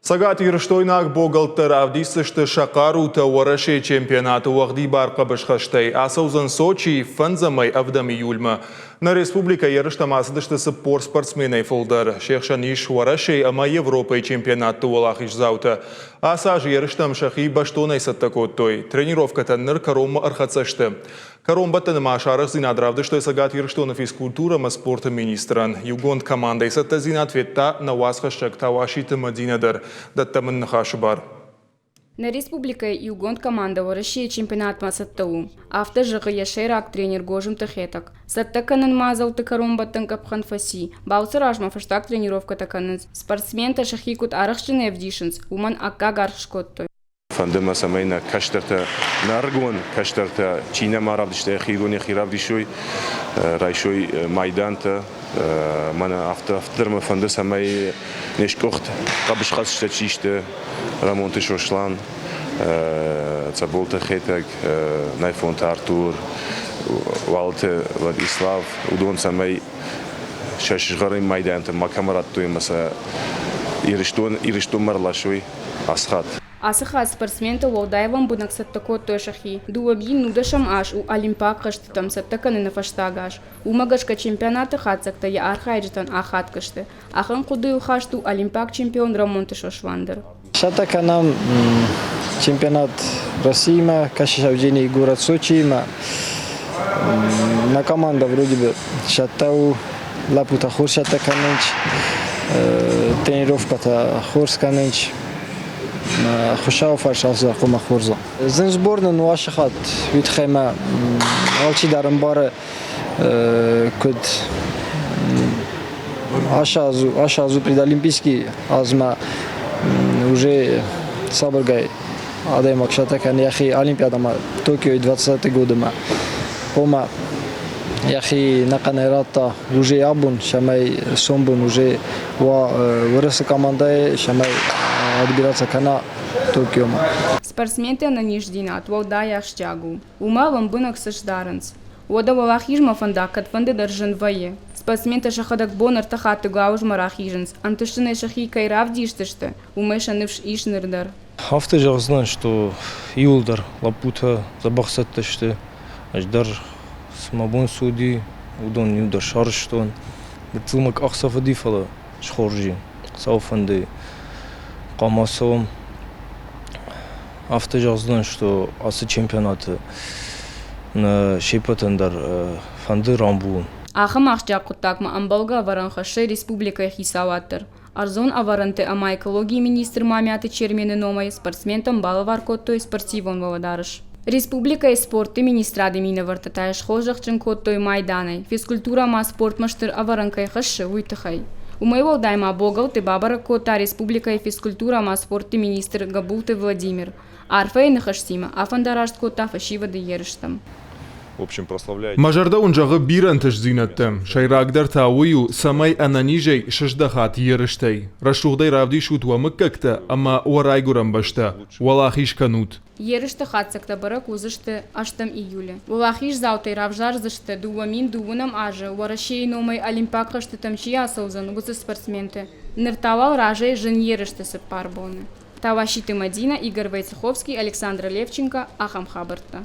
Цӕгатирыстойнаг богӕлттӕ равдисдзысты сӕ хъарутӕ Уӕрӕсейы чемпионаты уӕгъдибар хъӕбысхӕстӕй. Ацӕудзӕн Сочийы фӕндзӕмӕй ӕвдӕм июльмӕ. Нӕ республикӕйы ерыстӕм ацыдысты 40 спортсменӕй фылдӕр. Се хсӕн ис Уӕрӕсейы ӕмӕ Европӕйы чемпионатты уӕлахиздзаутӕ. Ацы аз ерыстӕм сӕхи бӕстонӕй цӕттӕ кодтой. Тренировкӕтӕ ныр кӕронмӕ ӕрхӕццӕ сты. Кӕронбӕттӕны ма сарӕхстдзинад равдыстой Цӕгат Ирыстоны физкультурӕ ӕмӕ спорты министрӕн. Иугонд командӕйы цӕттӕдзинад федта нӕ уацхӕссӕг Тауаситы Мӕдинӕ дӕр. Дӕттӕм ын ныхасы бар. Нӕ республикӕйы иугонд командӕ Уӕрӕсейы чемпионатмӕ цӕттӕ у. Афтӕ зӕгъы йӕ сӕйраг тренер Гозымты Хетӕг. Цӕттӕ кӕнын мадзӕлтты кӕронбӕттӕн къӕпхӕн фӕци. Балцы размӕ фӕстаг тренировкӕтӕ кӕнынц. Спортсментӕ сӕхи куыд арӕхстджынӕй ӕвдисынц, уымӕн аккаг аргъ скодтой. Фӕнды мӕ, цӕмӕй нӕ кӕстӕртӕ, нӕ ӕрыгон кӕстӕртӕ, чи нӕма равдыста йӕхи, уыдон йӕхи равдисой, райсой майдантӕ. Мӕнӕ афтӕ дӕр мӕ фӕнды, цӕмӕй не скъуыхт хъӕбысхӕцджытӕ чи сты, Рӕмонты Сослан, Цӕболты Хетӕг, Найфонты Артур, Уалыты Владислав, уыдон цӕмӕй сӕ сызгъӕрин майдантӕ макӕмӕ радтой ӕмӕ сӕ Ирыстон, Ирыстонмӕ ӕрласой. Ацы хатт. Ацы хатт спортсментӕ уӕлдай лӕмбынӕг цӕттӕ кодтой сӕхи. Дыууӕ нудӕсӕм аз у Олимпаг хъӕзтытӕм цӕттӕ кӕныны фӕстаг аз. Уымӕ гӕсгӕ чемпионаты хатдзӕгтӕ йӕ архайджытӕн ахадгӕ сты. Ахӕм хъуыдыйыл хаст у олимпаг чемпион Рӕмонты Сослан дӕр. Цӕттӕ кӕнӕм чемпионат Россиимӕ, Кӕсӕджыни город Сочиимӕ. Нӕ командӕ вроде бы цӕттӕ у лӕппутӕ хорз цӕттӕ кӕнынц, тренировкӕтӕ хорз кӕнынц. Хуыцауы фарс алцыдӕр хъуамӕ хорз уа. Зын сбор нын у ацы хатт, уый тыххӕй мӕ алчидӕр ӕмбары, куыд ацы аз у предолимпийский азмӕ уже сабыргай адӕймаг цӕттӕ кӕны йӕхи Олимпиадӕмӕ Токиойы 20 годымӕ. Ома йӕхи нӕхъӕнӕй радта уже абон, цӕмӕй сомбон уже уа Уӕрӕсе командӕйы, цӕмӕй отбираться кӕна Токиомӕ. Спортсменты ӕнӕниздзинад уӕлдай ахсджиаг у. Уымӕ лӕмбынӕг цӕст дарынц. Уӕдӕ уӕлахизмӕ фӕндаг кӕдфӕнды дӕр зын вӕййы. Спортсментӕ сӕхӕдӕг бон ӕртӕ хатты гауызмӕ рахизынц, ӕнтыстджынӕй сӕхи кӕй равдисдзысты, уымӕй сӕ ныфс ис ныр дӕр. Афтӕ зӕгъдзынӕн, что иууылдӕр лӕппутӕ дзӕбӕх цӕттӕ сты. Ӕз дӕр цы мӕ бон цы уыди, уыдон иу дӕр сарӕзтон. Гыццыл мӕ къахдзӕф уыди, фӕлӕ схорз и. Цӕуыл фӕнды хъуамӕ цӕуӕм. Афтӕ зӕгъдзынӕн, что ацы чемпионаты нӕ се ппӕтӕн дӕр фӕнды рамбулын. Ахӕм ахсджиаг хъуыддагмӕ ӕмбӕлгӕ ӕвӕрӕн хӕссы республикӕйы хицауад дӕр. Ӕрдзон ӕвӕрӕнты ӕмӕ экологийы министр Мамиаты Чермены номӕй спортсментӕн балӕвар кодтой спортивон уӕлӕдарӕс. Республикӕйы спорты министрады минӕвӕрттӕ та схорзӕхджын кодтой майданӕй, физкультурӕ ӕмӕ спортмӕ стыр ӕвӕрӕн кӕй хӕссы, уый тыххӕй. Уымӕй уӕлдай ма богӕлтты бабӕрӕг кодта республикӕйы физкультурӕ ӕмӕ спорты министр Гӕбулты Владимир. Арфӕйы ныхӕстимӕ афӕндараст кодта фӕсивӕды ерыстӕм. Мӕ зӕрдӕ уын зӕгъы бирӕ ӕнтыстдзинӕдтӕ. Сӕйрагдӕр та уый у, цӕмӕй ӕнӕнизӕй сыздӕхат ерыстӕй. Рӕсугъдӕй равдисут уӕ мыггӕгтӕ ӕмӕ уӕ райгуырӕн бӕстӕ. Уӕлахиз кӕнут! Ерысты хатдзӕгтӕ бӕрӕг уыдзысты ӕстӕм июлы. Уӕлахиздзаутӕй равзардзысты 2002 азы Уӕрӕсейы номӕй Олимпаг хъӕзтытӕм чи ацӕудзӕн, уыцы спортсменты. Ныр та уал разӕй зын ерысты цыппар боны. Тауаситы Мӕдинӕ, Игорь Войцеховский, Александр Левченко. Ахӕм хабӕрттӕ.